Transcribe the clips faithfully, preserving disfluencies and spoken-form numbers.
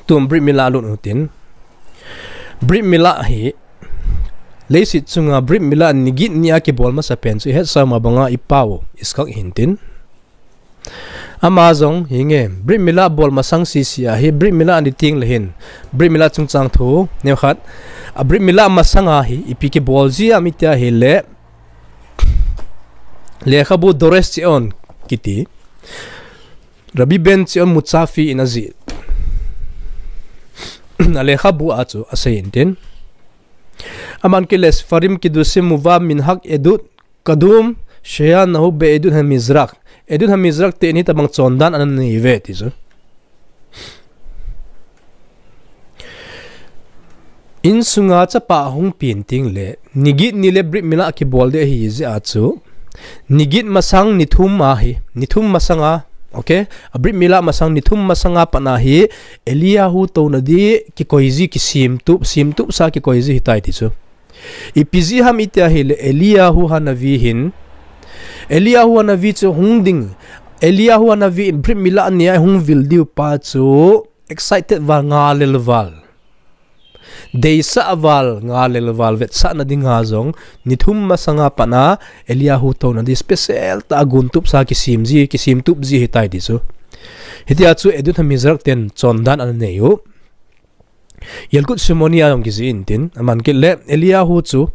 tun Brit Mila lut utin. Brit Mila hi leiset chunga Brit Mila niget nia kibol masapen chu ihet sao ma banga ipau Iskak hintin. Ama jong hinge, Brit Mila bol masang sisi ahi, Brit Mila ni ting le hin, Brit Mila chungchang thu neokhat, a Brit Mila masanga hi ipi kibol ji am itia hile, lekhabu Dores Chaim kiti, Rabbi Ben Chaim Mutzafi in ajih a lekhabu a chu asei intin. Aman kile Sefarim Kedushim Muva Minhag Edut Kadum Shea Nahu Be Edut HaMizrah. Edut HaMizrah te in hitabang chondan ana nei ve ti chu. Insunga chapa hung pen ting le niget ni le Brit Mila kibol de hi jia chu. Niget masang nithum ahi, nithum masanga, okay? A Brit Mila masang nithum masanga pana hi Eliyahu touna di kikoi ji, kisimtup, simtup sa kikoi ji hitai ti chu. Ipi ji ham itia hile Eliyahu Hanavi hin. Eliyahu Hanavi chu hung ding. Eliyahu Hanavi in Brit Mila nia hung vil diu pa chu excited val, ngalel val. Deisah val, ngalel val, vetsahna dinga jong, nithum masanga pana Eliyahu touna di special ta guntup sa kisim ji, kisimtup ji hitai ti chu. Hitia chu Edut HaMizrah ten chondan ana nei u. Yalkut Shimoni a jong kijih intin, aman kile Eliyahu chu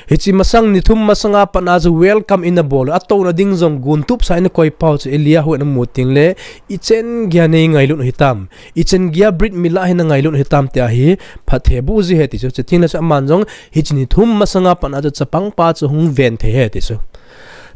hichi masang nithum masanga pana chu welcome in abol, atouna ding jong guntup sa in akoi pau chu Eliyahu in amu ting le, ichen geiya nei ngailut hitam, ichen geiya Brit Mila hi na ngailut hitam tia hi phatthei bu ji he ti chu. Chuting le chu aman jong hichi nithum masanga pana chu chapang pa chu hung ven thei he ti chu.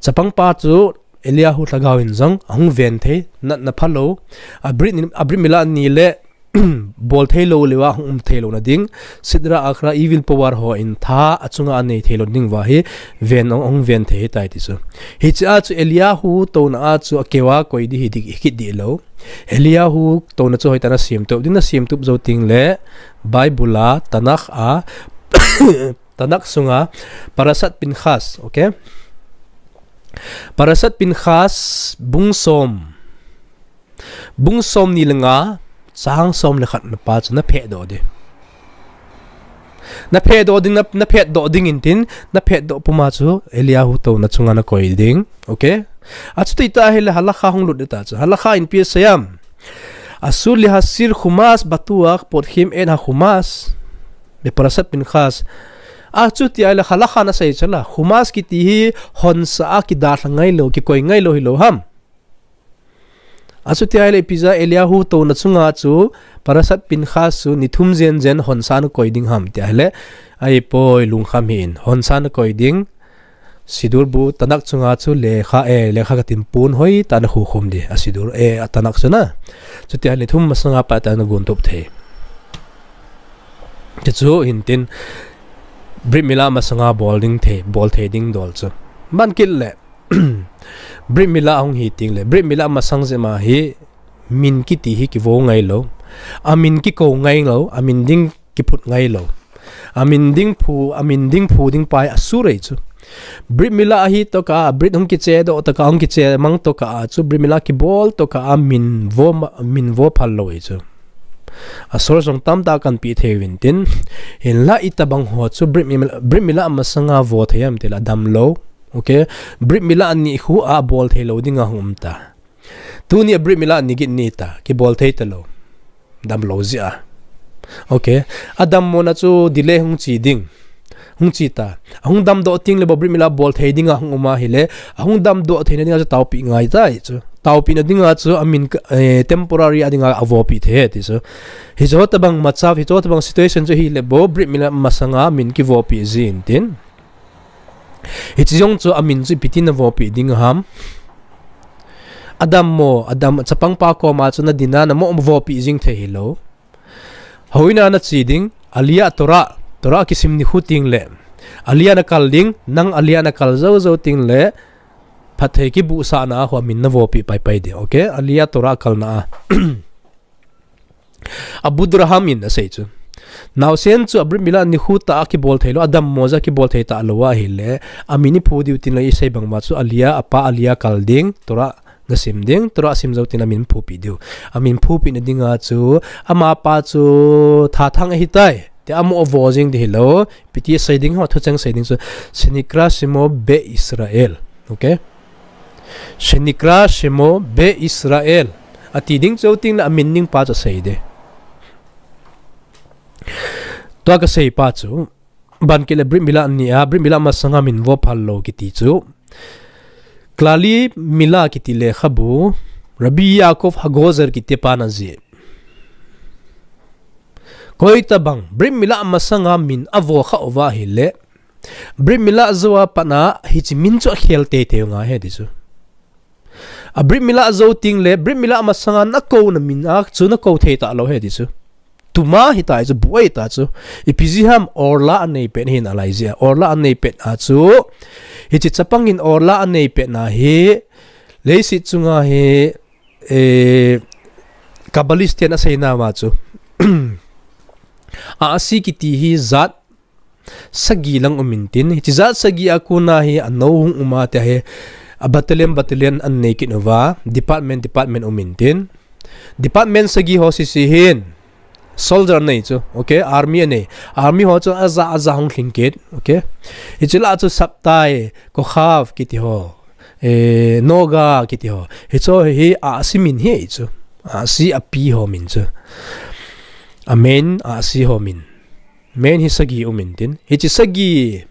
Chapang pa chu Eliyahu lhagao in jong ahung ven thei, natna phalou, a Brit, a Brit Mila ni le bol thei lou le uva hung um thei louna ding, Sitra Achra evil power ho in tha achunga anei thei lou ding uva hi ven ong, ong ven thei hitai ti chu. Hichia chu Eliyahu touna a chu akeu a koi di hi di, hi kit di lou. Eliyahu touna chu hoitah in asimtup ding, nasimtup jou ting le Bible a, Tanakh a, Tanakh sunga Parashat Pinchas, okay? Parashat Pinchas bung som. Bung som ni le nga, chang som le khat na pa chu na phet doh ding. Na phet doh ding, na, na phet doh ding intin, na phet doh puma chu Eliyahu touna chunga na koi ding. Okay? Achuti ta hile halakha hung lut ta chu. Halakha in ipi asei am. Asur lehasir chumash batuach, potchim et hachumash. Be Parashat Pinchas. Achuti ahile halakha na sei chula. Chumash kiti hi honsa a kidalha ngailou, kikoi ngailou hilou ham. Achuti ahile ipi ja Eliyahu touna chunga chu Parashat Pinchas chu nithum jen jen honsa na koi ding ham tia hile. Ahipoi lungkham hih in honsa na koi ding. Sidur bu Tanakh chunga chu lekha, eh, lekha katin pon hoitah in na khukhum di. A Sidur, eh, a Tanakh chu na. Chuti ahile nithum masanga pat a na guntup thei. Ti chu hintin Brit Mila masanga bol ding thei, bol thei ding dol chu. Aman kile Brit Mila ahung hi ting le, Brit Mila masang jeh ma hi min kiti hi kivo ngailou. Amin kikou ngailou, amin ding kiphut ngailou. Amin ding phu, amin ding phu ding pa hi asur ahi chu. Brit Mila ahi tokah a, Brit hung kiche doh tokah a, hung kiche mang tokah a chu, Brit Mila kibol tokah a min vo ma, min vo phal lou ahi chu. Asur jong tamtah kan pe thei uvin tin. Hinlah itabang ho chu Brit Mila, Brit Mila masanga vo thei am tile damlou. Okay. Brit Mila nikho a bol thei lou dinga hung um ta. Tuni a Brit Mila niget ni ta, kibol thei talou. Damlou jeh a. Okay. Adammo na chu delay hung chi ding. Hung chi ta. Ahung damdoh ting le bou Brit Mila bol thei dinga hung um ahile. Ahung damdoh theina dinga chu taopi ngai tai chu. Taopi na dinga chu amin ka, eh, temporary a dinga avopi thei ti chu. Hiche tabang machav, hiche tabang situation chu hile bou Brit Mila masanga min kivopi jin tin. Hiche jong chu amin chu ipi tin na vopi ding ham. Adammo, adam, chapang pa koma chu na dinga na mo vopi jing thei hilou. Hoina na chi ding, Aliyah Torah, Torah kisim nikho ting le. Aliyah na kal ding, nang Aliyah na kal jou jou ting le. Phatthei kibuhsahna a hua min na vopi pai pai ding. Okay, Aliyah Torah kalna a. Abu Durham in asei chu. Naosen chu a Brit Mila nikho tah a kibol thei lou, adammo jeh a kibol thei talou ahile. Amin iphu diu tin le isei bang uva chu Aliyah, apa Aliyah kal ding, Torah asim ding, Torah asim jou tin amin phupi diu. Amin phupi na dinga chu, amapa chu thathang ahitai. Ti amu avo jing di hilou, piti sei ding ho, thucheng sei ding chu, Shenikra Shemo Be'Israel. Okay? Shenikra Shemo Be'Israel. Ati ding chu ting le amin ding pa chu sei de. Tua kasei pa chu, Ban kit le Brit Mila nia, Brit Mila masanga min vo phal lou kiti chu. Klali Mila kiti lekhabu, Rabbi Yaakov HaGozer kiti pa na jih. Koitabang, Brit Mila masanga min avo kha uva ahile, Brit Mila jou a pat na hiche min chu akhel teitei u ngai ahi ti chu. A Brit Mila jou ting le, Brit Mila masanga na kou na min a chu na kou thei talou ahi ti chu. Tuma hita chu, buai ta chu. Ipi jeh ham orla anei pet hi nalai jeh a. Orla anei pet a chu. Hiche chapang in orla anei pet na hi. Leiset chunga hi, eh, Kabbalist ten asei nauva chu. Ahasi kiti hi jat sagi lang um intin. Hiche jat sagi a kona hi anou hung um a tia hi a battalion, battalion anei kit uva, department, department um intin. Department sagi ho sese hin soldier anei chu, okay, army anei. Army ho chu aja, aja hung lhing kit, okay. Hiche lah chu Sabtai, Kochav kiti ho, eh, Noga kiti ho. Hiche hi Ahasi min ahi chu. Ahasi api ho min chu. A main Ahasi ho min. Main hi sagi um intin. Hiche sagi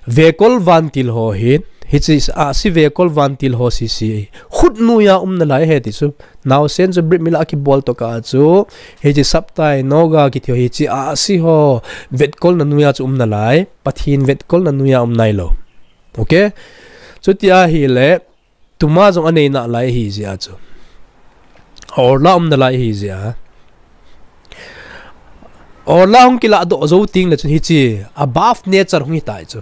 vekol vantil ho hin. Hiche Ahasi vekol vantil ho sese khut noiya um nalai ahi ti chu. Naosen chu Brit Mila akibol tokah a chu. Hiche Sabtai, Noga kiti ho hiche Ahasi ho vetkol na noiya chu um nalai. Pathen vetkol na noiya um nailou. Okay? Chuti ahile, tuma jong anei nalai ahi jeh a chu. Orla um nalai ahi jeh a. Orla hung kilah doh jou ting le chun hiche above nature hung hitai chu.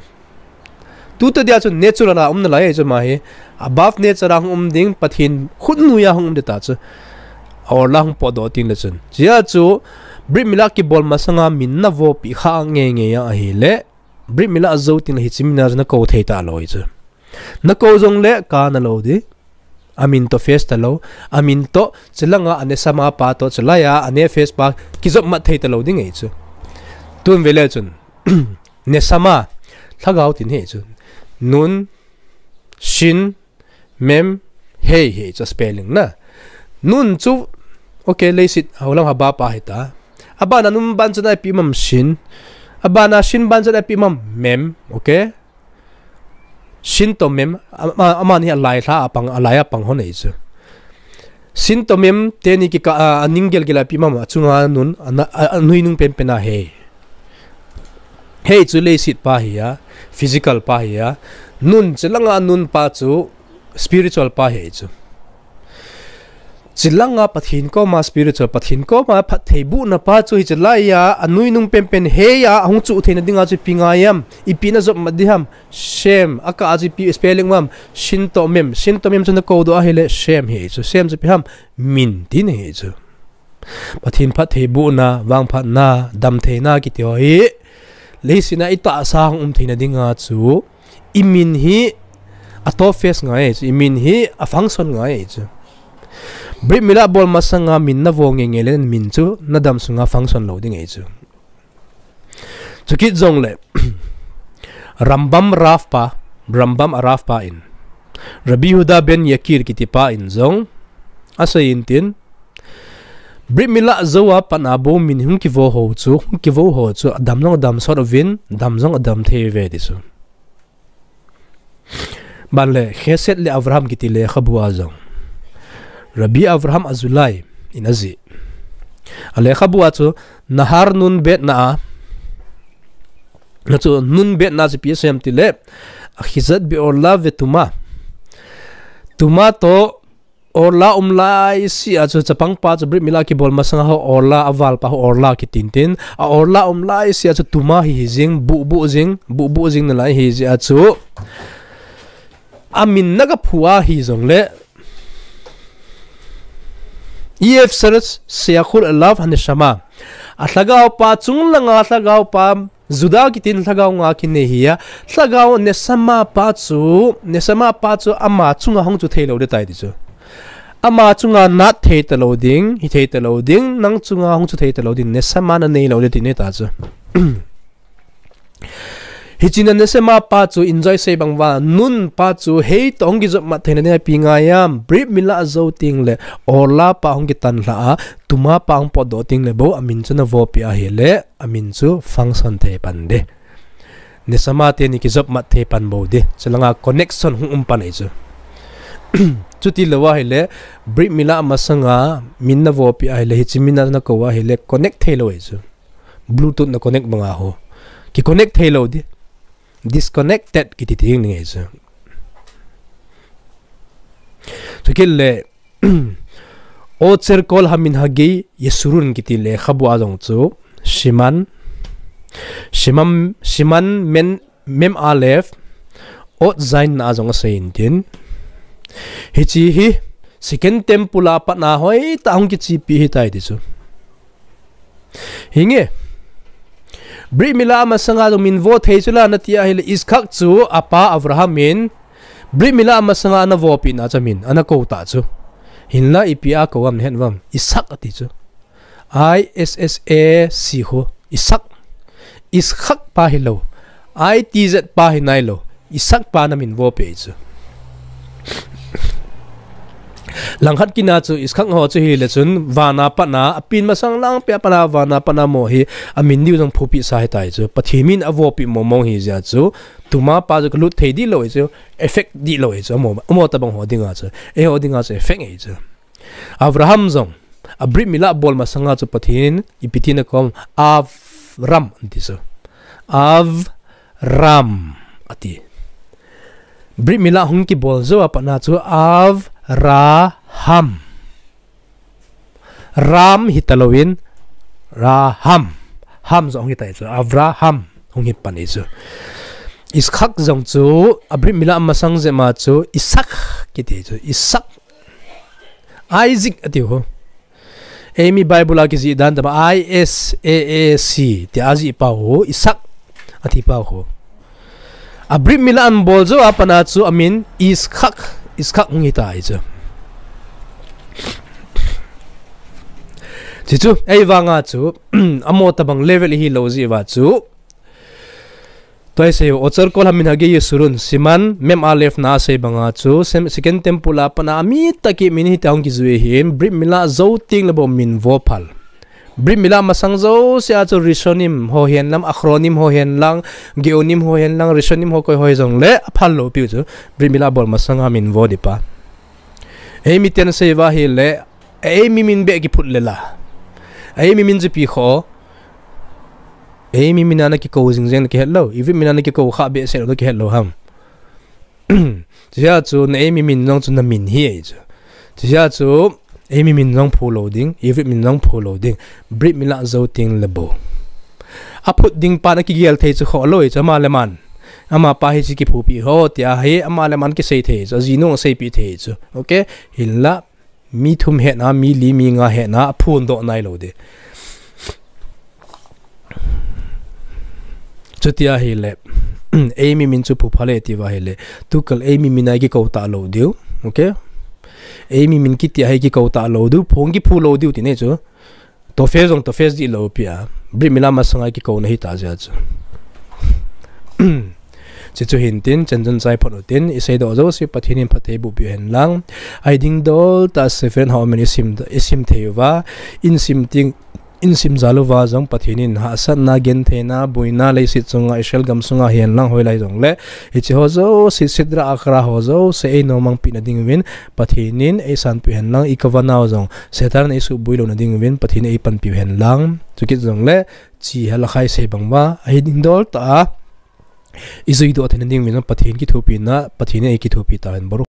Tuta dia chu natural a um nalai ahi chu ama hi. Above nature a hung um ding, Pathen khut noiya hung um ding ta chu. Orla hung potdoh ting le chun. Jeh a chu, Brit Mila kibol masanga min na vopi kha ngeingei a ahile, Brit Mila jou ting le hiche min a chu na kou thei talou ahi chu. Na kou jong le kana lou di. Amin toh face talou. Amin toh, chulanga a neshama pa toh, chulaiya a nephesh pa kijop mat thei talou ding ahi chu. Tun vele chun. Neshama, lhagao tin ahi chu. Nun, shin, mem, hei, hei chu spelling na. Nun chu, okay, leiset, holang haba pa hita. Abana nun ban chu na ipi um am shin. Abana shin ban chu na ipi um am mem, okay. Shin toh mem, ama, amani alailha a pang, alai a pang ho ahi chu. Shin toh mem teni kikah a, aning gelgel a ipi um am, achunga nun, ana, a, anui nung penpen a hei. Hei chu leiset pa ahi a, physical pa ahi a. Nun, chulanga nun pa chu spiritual pa ahi chu. Chulanga Pathen koma spiritual, Pathen koma phattheibohna pa chu hiche laiya, anui nung penpen hei a, ahung chuh theina dinga chu ipi ngai am, ipi na jop mat ding ham, Shem, akah a chu ipi spelling um am, shin toh mem, shin toh mem chu na kou doh ahile, Shem ahi chu, Shem chu ipi ham, min tina ahi chu. Pathen phattheibohna, vangphatna, damtheina kiti ho hi. Leiset a itahsa hung um theina dinga chu, imin hi atoh face ngai chu, imin hi afunction ngai chu. Brit Mila bol masanga min na vo ngeingei le min chu na dam sunga function lou ding ahi chu. Chukit jongle, Rambam Rav pa, Rambam a Rav pa in, Rabbi Yehuda ben Yakir kiti pa in jong, asei intin, Brit Mila jou a pat a bou min hung kivo ho chu, hung kivo ho chu, adam jong adam sot uvin, dam jong adam thei uve ti chu. Ban le, Chesed le Avraham kiti lekhabu a jong. Rabbi Avraham Azulai in ajih. A lekhabu a chu, Nahar nun bet na a. Na chu nun bet na chu ipi asei em tile, Achizat be'orla vetumah. Tumah toh orla um lai seh a chu chapang pa chu Brit Mila kibol masang a ho orla, aval pa ho orla kitin tin. A orla um lai seh a chu tumah hi hi jing, buh buh jing, buh buh jing nalai hi jeh a chu. Amin na kaphu ahi jongle. Ayev she'er she'achol alav haneshama. A lhagao pa chung langa lhagao pa Juda kitin lhagao nga kinei hi a. Lhagao neshama pa chu, neshama pa chu ama chunga hung chu thei lou ding tai ti chu. Ama chunga nat thei talou ding, hi thei talou ding, nang chunga hung chu thei talou ding, nesema nanei lou ding ti nei ta chu. Hichea nesema pa chu enjoy sei bang uva, nun pa chu hei toh hung kijop mat theina ding a ipi ngai am, Brit Mila jou teng le, Ola pa hung kitan lha a, Tuma pa hung potdoh teng le bou, amin chu navopi ahile, amin chu function thei pan ding. Nesema teni kijop mat thei pan bou ding. Chulanga connection hung um pan ahi chu. Chuti lou ahile, Brit Mila masanga, min navopi ahile, hiche min a nakou ahile, connect thei lou ahi chu. Bluetooth na connect banga ho. Ki connect thei lou ding. Disconnected kiti ding ahi chu. Chukit le, Ozer Kol HaMinhagei Yeshurun kiti lekhabu a jong chu, Siman, Siman, Siman Men, Mem Alef, Ot Zayin na a jong asei in tin. Hiche hi, Second Temple a pat a hoitah a hung kichepi ahitai ti chu. Hinge. Brit Mila masanga chu min vo thei chu la nati ahile Isak chu apa Abraham in Brit Mila masanga ana vopi na chu min, ana kou ta chu. Hinla ipi a kou am nahet uvam. Isak ati chu. I S S A C ho. Isak. Isak pa hilou. I T Z pa hi nailou. Isak pa na min vopi chu. Langkhat kina chu Isak ho chu hile chun vana pat a, apin masang lang pia pat a vana pat a mo hi amin diu jong phupi sa ahitai chu. Pathen min avopi mong mong hi jeh chu. Tuma pa chu kalut thei dih lou ahi chu. Effect dih lou ahi chu. Amo, amo tabang ho dinga chu. Eiho dinga chu effect ahi chu. Abraham jong. A Brit Mila bol masanga chu Pathen in ipi tin akou am. Avram ati chu. Avram ati. Brit Mila hung kibol jou a pat a chu Avraham. Ram hita louvin, Raham. Ham jong hita chu. Avraham hung hi pan ahi chu. Isak jong chu, a Brit Mila masang jep ma chu, Isak kiti chu. Isak. Isaac ati ho. Eimi Bible a kijih dan tah a I S A A C tia ajih pau ho, Isak ati pau ho. A Brit Mila abol jou a pat a chu amin Iskak, Iskak hung hita ahi chu. Chuchu, ei vang a chu, amo tabang level ihi lou jeh uva chu, Tua isei u, Ozer Kol HaMinhagei Yeshurun, Siman, Mem Alef na asei banga chu, Sem-, Second Temple a pat a, ami tah a kimin hita hung kijui ahin, Brit Mila jou teng le bou min vo phal. Brit Mila masang jouse a chu Rishonim ho hihen lang, Achronim ho hihen lang, Geonim ho hihen lang, Rishonim ho koi ho hijongle, aphal lou piu chu, Brit Mila bol masang a min vo ding pa. Eimi ten sei uva ahile, eimi min beh kiphut le la. Eimi min chu ipi kho. Eimi min a na kikou jing jeng na kihet lou. Ivit min a na kikou kha behseh lou na kihet lou ham. Chuti a chu na eimi min jong chu na min hi ahi chu. Chuti a chu eimi min jong phu lou ding, ivit min jong phu lou ding. Brit Mila jou teng le bou. Aphut ding pa na kigel thei chu kho lou ahi chu ama le aman. Ama pa hiche kiphupi ho tia hi ama le aman kisei thei chu. Ajinu aseipi thei chu. Okay? Hinla. Mi thum hetna, mi li, mi nga hetna, aphondoh nai lou ding. Chuti ahile, eimi min chu phu phal e tiu va ahile. Tukal eimi min a kikou ta lou diu. Okay? Eimi min kiti a hi kikou ta lou diu, phung kiphu lou diu ti nei chu. Tofes jong tofes dih lou pi a. Brit Mila masang a kikou na hita jeh chu. Chuchu hintin, chan chan chai phot utin, isei doh jouse Pathen in phatthei boh piu hen lang. Ahi ding dol tah a Sefer Haomer isim, isim thei uva, isim teng, isim jal uva jong Pathen in hahsatna, gentheina, boina, leiset chunga Israel gam sunga hihen lang hoilai jongle, hiche ho jouse, Sitra Achra ho jouse, einomang pi na ding uvin, Pathen in eisanpeh hen lang, i kavanau jong, Satan in eisuboi lou na ding uvin, Pathen in eipanpiu hen lang, chukit jongle, Chi halakhai sei bang uva, ahi ding dol tah a. Ijui doh theina ding uvin Pathen kithopina, Pathen in eikithopi tahen, Baruch.